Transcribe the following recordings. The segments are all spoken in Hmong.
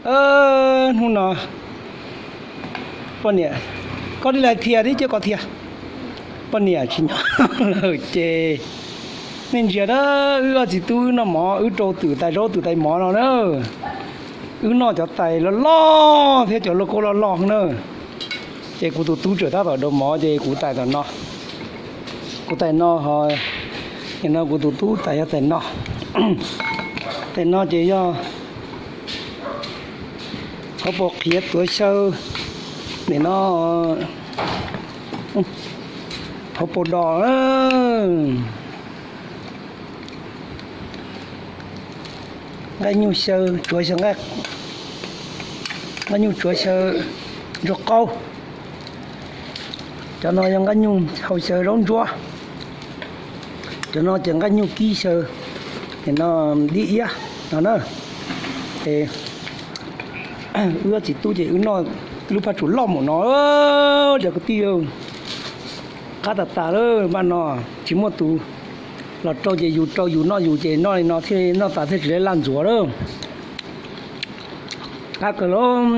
Hnub no poj niam, koj li lais thiaj tib coj koj thiaj. Poj niam tsis nyob lawm ces nej ntsia na, wb ob txiv tub wb noj mov, wb rau twm tais zaub twm tais mov no na. Wb noj cov tais loj loj thiab cov lauj kaub loj loj na. Ces kuv tus tub tseem tab tom rau mov ces kuv tais tom no. Kuv tais no ho, nim no kuv tus tub tais yog tais no. Tais no ces yog hauv paus qhiav tuav xyaw, nim no hauv paus dos. Nqaij nyuj xyaw tsuav xyaw, nqaij nyuj tsuav xyaw ntsuag qaub. Cov no yog nqaij nyuj hau xyaw zaub ntsuab. Cov no ces nqaij nyuj kib xyaw, nim no dib iab no na. Es wb ob txiv tub ces wb noj lub phaj tsum loj mus no, cov kwv tij, qab tas tas lawm. Npaj no tsis muaj tus los rau ces yus rau yus noj yus ces noj li no thiaj noj tas thiaj tsis laj ntxuav lawm. Qab kawg lawm.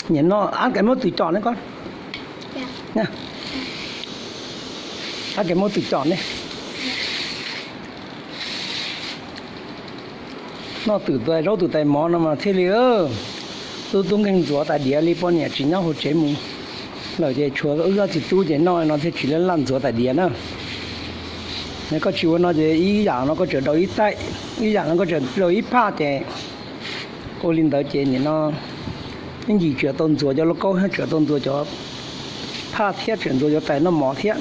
Nim no ab, kais muab twm com ne koj, ab, kais muab twm com ne. Noj twm tais zaub twm tais mov no mas thiaj li tub tub nkeeg ntxuav tais diav li, poj niam tsis nyob hauv tsev mus lawm ces tshuav wb ob txiv tub ces noj no thiaj tsis laj ntxuav tais diav na. Yog koj tsis ua no ces ib yam no koj tseem rau ib taim, ib yam no koj tseem rau ib phaj ces ua li ntawd ces nim no ib ntsis tseem tau ntxuav cov lauj kaub thiab tseem tau ntxuav cov phaj thiab tseem ntxuav cov tais noj mov thiab.